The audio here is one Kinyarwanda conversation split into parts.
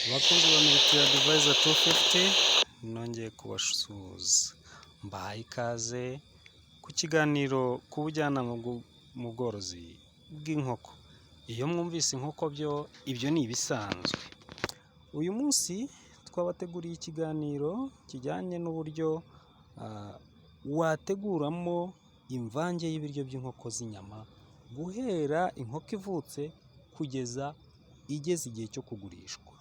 Abakunzi ba Military Advisor 250, nongeye kubasuhuza, mbahaye ikaze ku kiganiro ku bujyanama mu bworozi bw'inkoko. Iyo mwumvise inkoko byo ibyo ni ibisanzwe. Uyu munsi twabateguriye ikiganiro kijyanye n'uburyo wateguramo imvange y'ibiryo by'inkoko z'inyama, guhera inkoko ivutse kugeza igeze igihe cyo kugurishwa.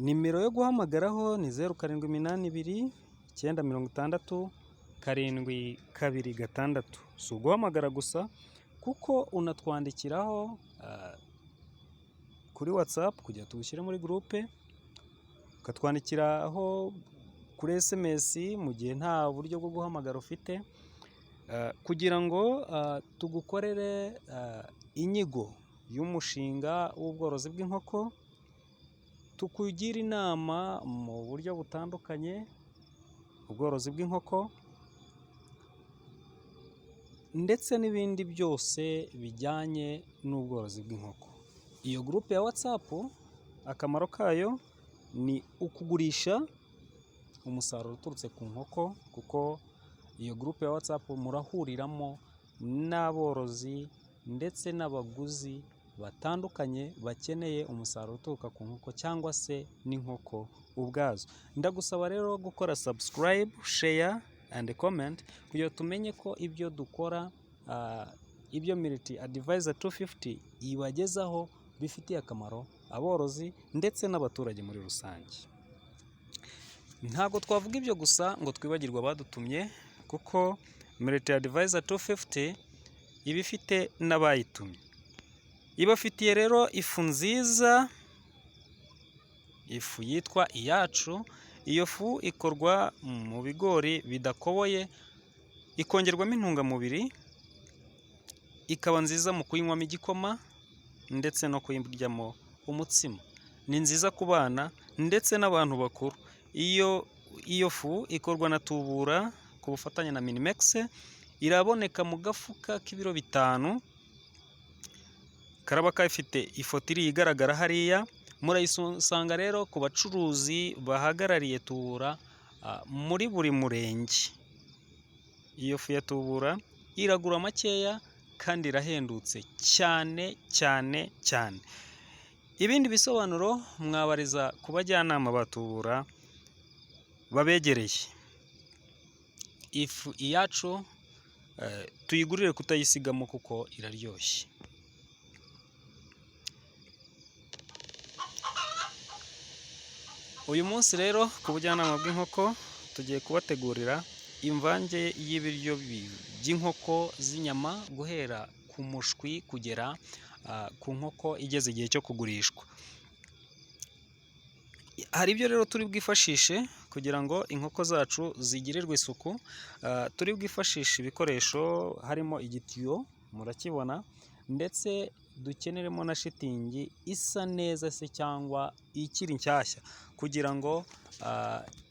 Nimero yo guhamagaraho ni 0782 960 726. Si uguhamagara gusa kuko unatwandikiraho kuri WhatsApp kugira tugushyire muri groupe, ukatwandikiraho kuri SMS mu gihe nta buryo bwo guhamagara ufite, kugira ngo tugukorere inyigo y'umushinga w'ubworozi bw'inkoko, tukugire inama mu buryo butandukanye, ubworozi bw'inkoko ndetse n'ibindi byose bijyanye n'ubworozi bw'inkoko. Iyo groupe ya WhatsApp akamaro kayo ni ukugurisha umusaruro uturutse ku nkoko, kuko iyo groupe ya WhatsApp murahuriramo n'aborozi ndetse n'abaguzi batandukanye bakeneye umusaruro uturuka ku nkoko cyangwa se n'inkoko ubwazo. Ndagusaba rero gukora subscribe, share and comment kugira ngo tumenye ko ibyo dukora, ibyo Military Advisor 250 ibagezaho bifitiye akamaro aborozi ndetse n'abaturage muri rusange. Ntabwo twavuga ibyo gusa ngo twibagirwe abadutumye, kuko Military Advisor 250 iba ifite n'abayitumye. Ibafitiye rero ifu nziza, ifu yitwa Iyacu. Iyo fu ikorwa mu bigori bidakoboye, ikongerwamo intungamubiri, ikaba nziza mu kuyinywamo igikoma ndetse no kuyiryamo umutsima. Ni nziza ku bana ndetse n'abantu bakuru. Iyo fu ikorwa na Tubura ku bufatanye na Minimex, iraboneka mu gafuka k'ibiro 5, karaba gafite ifoto iriya igaragara hariya. Murayisanga rero ku bacuruzi bahagarariye Tubura muri buri murenge. Iyo fu ya Tubura iragura makeya kandi irahendutse cyane cyane cyane. Ibindi bisobanuro mwabariza ku bajyanama ba Tubura babegereye. Ifu Iyacu tuyigurire kutayisigamo kuko iraryoshye. Uyu munsi rero ku bujyanama bw'inkoko tugiye kubategurira imvange y'ibiryo by'inkoko z'inyama, guhera ku mushwi kugera ku nkoko igeze igihe cyo kugurishwa. Hari ibyo rero turi bwifashishe kugira ngo inkoko zacu zigirirwe isuku. Turi bwifashishe ibikoresho harimo igitiyo murakibona, ndetse dukeneremo na shitingi isa neza se cyangwa ikiri nshyashya, kugira ngo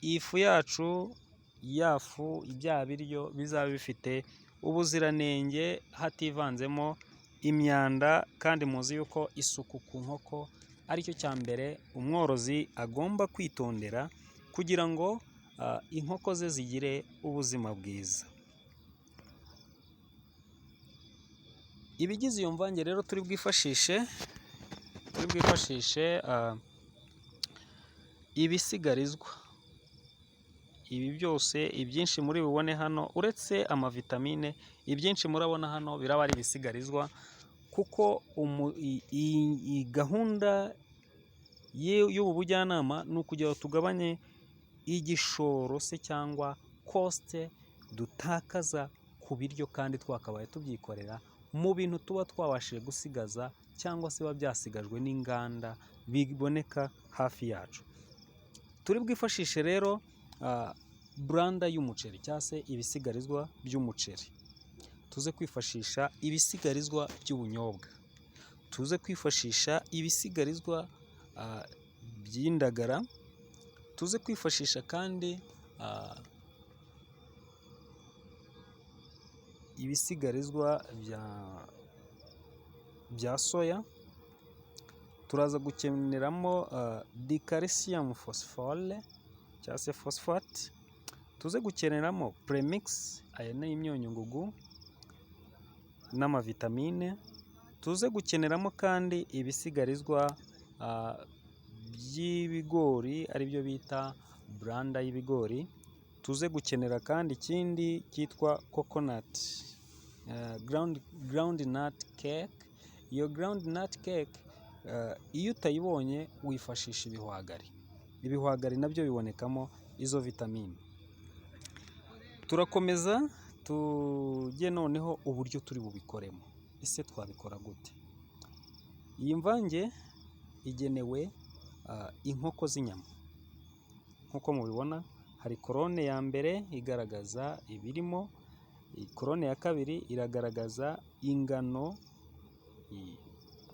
ifu yacu, ya fu, bya biryo bizabe bifite ubuziranenge hativanzemo imyanda. Kandi muzi yuko isuku ku nkoko aricyo cya mbere umworozi agomba kwitondera kugira ngo inkoko ze zigire ubuzima bwiza. Ibigize iyo mvange rero turi bwifashishe ibisigarizwa. Ibi byose ibyinshi muri bubone hano uretse amavitamine, ibyinshi murabona hano biraba ari ibisigarizwa, kuko iyi gahunda y'ubu bujyanama ni ukugira ngo tugabanye igishoro se cyangwa cost dutakaza ku biryo kandi twakabaye tubyikorera mu bintu tuba twabashije gusigaza cyangwa se biba byasigajwe n'inganda biboneka hafi yacu. Turi bwifashishe rero buranda y'umuceri cyangwa se ibisigarizwa by'umuceri, tuze kwifashisha ibisigarizwa by'ubunyobwa, tuze kwifashisha ibisigarizwa by'indagara, tuze kwifashisha kandi ibisigarizwa bya soya. Turaza gukeneramo dicalcium phosphore cyangwa se phosphate, tuze gukeneramo premix, aya ni imyunyungugu n'amavitamine, tuze gukeneramo kandi ibisigarizwa by'ibigori, aribyo bita bran y'ibigori, tuze gukenera kandi ikindi cyitwa coconut groundnut cake. Iyo groundnut cake, iyo utayibonye wifashisha ibihwagari. Ibihwagari nabyo bibonekamo izo vitamine. Turakomeza tujye noneho uburyo turi bubikoremo. Ese twabikora gute? Iyi mvange igenewe inkoko z'inyama. Nk'uko mubibona, hari colonne ya mbere igaragaza ibirimo, colonne ya kabiri iragaragaza ingano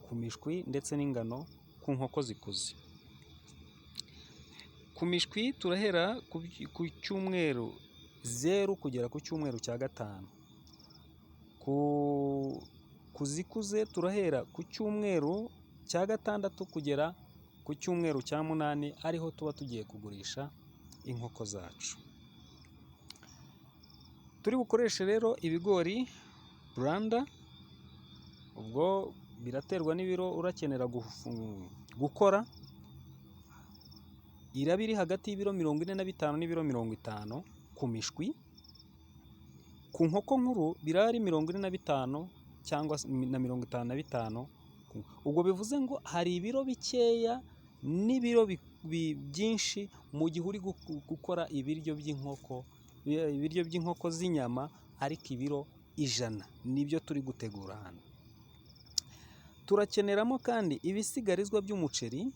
ku mishwi ndetse n'ingano ku nkoko zikuze. Ku mishwi turahera ku cyumweru 0 kugera ku cyumweru cya 5. Ku zikuze turahera ku cyumweru cya 6 kugera ku cyumweru cya 8, ariho tuba tugiye kugurisha inkoko zacu. Turi bukoreshe rero ibigori bran, ubwo biraterwa n'ibiro urakenera gukora, iraba iri hagati y'ibiro 45 n'ibiro 50 ku mishwi, ku nkoko nkuru biraba ari 45 cyangwa na 55, ubwo bivuze ngo hari ibiro bikeya n'ibiro byinshi mu gihe uri gukora ibiryo by'inkoko, ibiryo by'inkoko z'inyama, ariko ibiro 100 nibyo turi gutegura hano. Turakeneramo kandi ibisigarizwa by'umuceri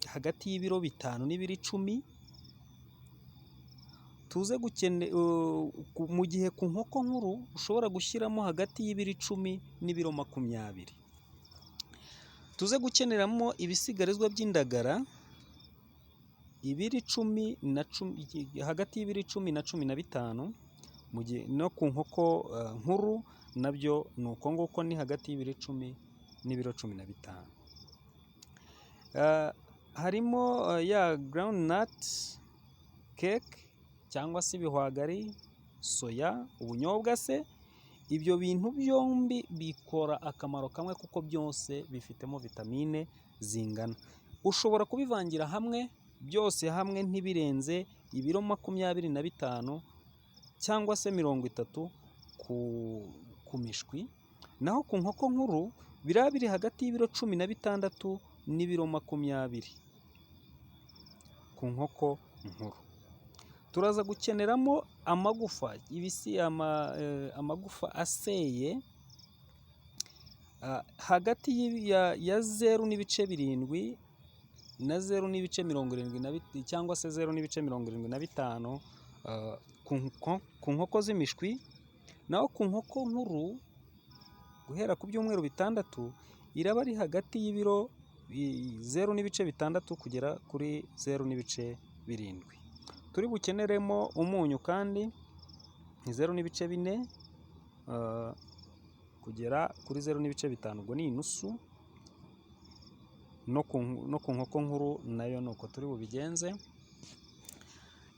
hagati y'ibiro 5 n'ibiro 10, tuze mu gihe ku nkoko nkuru ushobora gushyiramo hagati y'ibiro 10 n'ibiro 20. Tuze gukeneramo ibisigarizwa by'indagara ibiro 10 na 10, hagati y'ibiro 10 na 15, mu gihe no ku nkoko nkuru nabyo ni uko nguko, ni hagati y'ibiro 10 n'ibiro 15. Harimo ya groundnut cake cyangwa se ibihwagari, soya, ubunyobwa se, ibyo bintu byombi bikora akamaro kamwe kuko byose bifitemo vitamine zingana. Ushobora kubivangira hamwe byose hamwe ntibirenze ibiro 25 cyangwa se 30 ku mishwi, naho ku nkoko nkuru biraba biri hagati y'ibiro 16 n'ibiro 20 ku nkoko nkuru. Turaza gukeneramo amagufa, amagufa aseye hagati ya 0.7 na 0.70 cyangwa se 0.75 ku nkoko z'imishwi, naho ku nkoko nkuru guhera ku byumweru 6 iraba ari hagati y'ibiro 0.6 kugera kuri 0.7. Turi bukeneremo umunyu kandi ni 0.4 kugera kuri 0.5, ubwo ni inusu, no ku nkoko nkuru nayo ni uko turi bubigenze.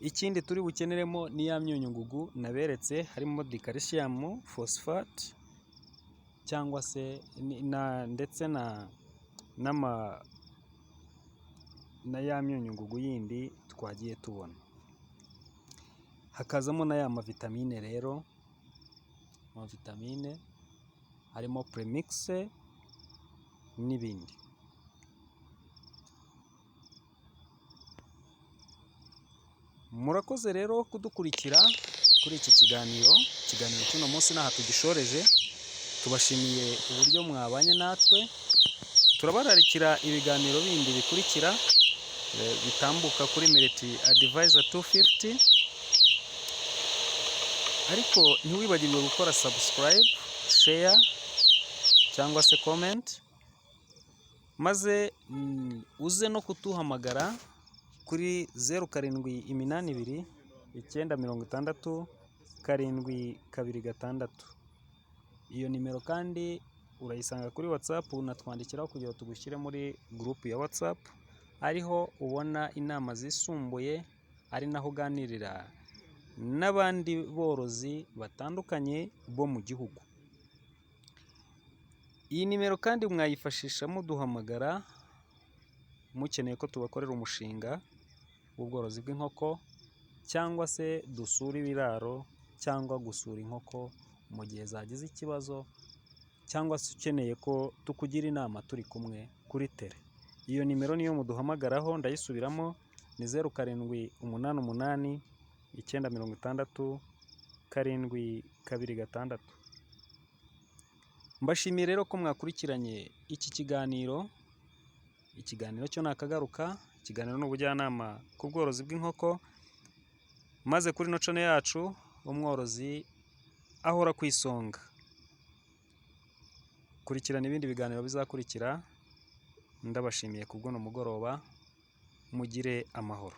Ikindi turi bukeneremo ni ya myunyungugu naberetse, harimo dicalcium phosphate cyangwa se ndetse na ya myunyungugu yindi twagiye tubona. Hakazamo na ya mavitamine rero, amavitamine harimo premix n'ibindi. Murakoze rero kudukurikira kuri iki kiganiro, ikiganiro cy'uno munsi n'aha tugishoreje, tubashimiye uburyo mwabanye natwe, turabararikira ibiganiro bindi bikurikira bitambuka kuri Meriti Advisor 250, ariko ntiwibagirwe gukora subscribe, share cyangwa se comment, maze uze no kutuhamagara kuri 0782 960 726. Iyo nimero kandi Urayisanga kuri WhatsApp, unatwandikiraho kugira ngo tugushyire muri group ya WhatsApp, ariho ubona inama zisumbuye, ari naho uganirira n'abandi borozi batandukanye bo mu gihugu. Iyi nimero kandi mwayifashisha muduhamagara mukeneye ko tubakorera umushinga w'ubworozi bw'inkoko, cyangwa se dusura ibiraro, cyangwa gusura inkoko mu gihe zagize ikibazo, cyangwa se ukeneye ko tukugira inama turi kumwe kuri terrain. Iyo nimero niyo muduhamagaraho, ndayisubiramo, ni 0788 967 726. Mbashimiye rero ko mwakurikiranye iki kiganiro, ikiganiro cyo nakagaruka, ikiganiro ni ubujyanama ku bworozi bw'inkoko, maze kuri ino channel yacu umworozi ahora ku isonga. Kurikirana ibindi biganiro bizakurikira, ndabashimiye kubw'uno mugoroba, mugire amahoro.